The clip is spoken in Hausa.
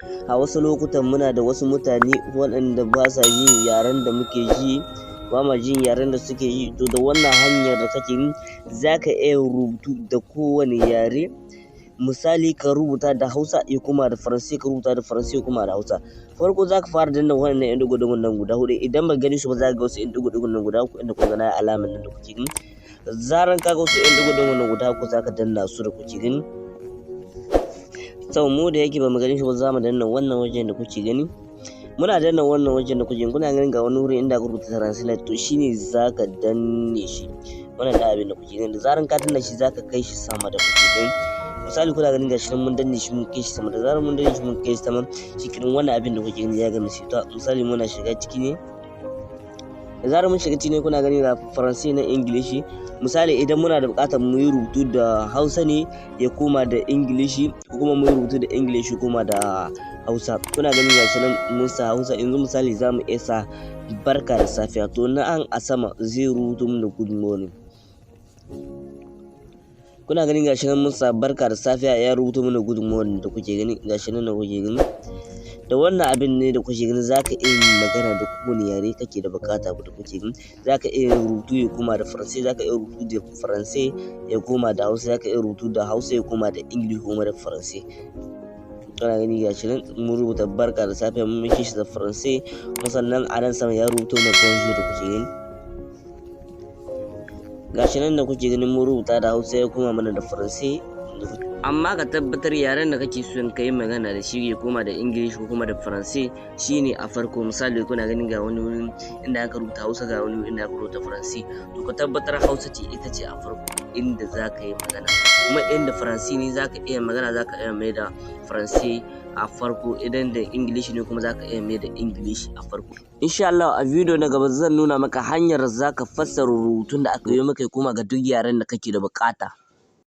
A wasu lokutan muna da wasu mutane waɗanda ba sa jin yaren da muke ji, ba ma jin yaren da suke yi. To, da wannan hanyar da kake yi, za ka iya rubutu da kowane yare. Misali, ka rubuta da Hausa ya koma da Faransai, ka rubuta da Faransai ya koma da Hausa. Farko za ka fara danna wannan 'yan ɗigo-ɗigon nan guda huɗu. Idan ba gani su ba, za ka ga wasu 'yan ɗigo-ɗigon nan guda uku inda kun ga na alamar nan da kuke gani. Zaran ka ga wasu 'yan ɗigo-ɗigon nan guda uku, za ka danna su da kuke gani. Sau mu da yake ba mu gani shi ba, za mu danna wannan wajen da kuke gani. Muna danna wannan wajen da kuke gani, kuna ganin ga wani wuri inda aka rubuta "translate". To, shine za ka danne shi, wannan da abin da kuke gani. Da zaran ka danna shi, za ka kai shi sama da kuke gani. Misali, kuna ganin gashi nan mun danne shi, mun kai shi sama. Da zaran mun danne shi, mun kai shi sama, shikenan, wannan abin da kuke gani ya gama shi. To, misali, muna shiga ciki ne. Da zarar mun shiga ciki ne, kuna gani ga Faransai na Ingilishi. Misali, idan muna da buƙatar mu yi rubutu da Hausa ne ya koma da Ingilishi, ko kuma mu yi rubutu da Ingilishi koma da Hausa, kuna gani gashi nan mun sa Hausa. Yanzu misali, za mu iya sa "barka da safiya". To, na an a sama zai rubuto mun da "good morning". Kuna ganin gashi nan mun sa "barka da safiya", ya rubuto mana "good morning" da kuke gani, gashi nan da kuke gani. Da wannan abin ne da kuke gani, zaka iya yin magana da kowane yare kake da bukata da kuke gani. Zaka iya yin rubutu ya koma da Faransai, zaka iya rubutu da Faransai ya koma da Hausa, zaka iya rubutu da Hausa ya koma da English ko da Faransai. Kana gani gashi nan mun rubuta "barka da safiya", mun miki shi da Faransai, kuma sannan a nan sama ya rubuto mana "bonjour" da kuke gani. Gashi nan da kuke ganin mun rubuta da Hausa, ya koma mana da Faransai. Amma ka tabbatar yaren da kake son ka yi magana da shi ya koma da English ko kuma da Faransai shine a farko. Misali, kuna ganin ga wani wurin inda aka rubuta Hausa, ga wani wurin inda aka rubuta Faransai. To, ka tabbatar Hausa ce ita ce a farko inda za ka yi magana. Kuma inda Faransai ne, za ka iya magana, za ka iya mai da Faransai a farko. Idan da English ne kuma, za ka iya mai da English a farko. Insha Allah, a video na gaba zan nuna maka hanyar za ka fassara rubutun da aka yi maka ya koma ga duk yaren da kake da bukata.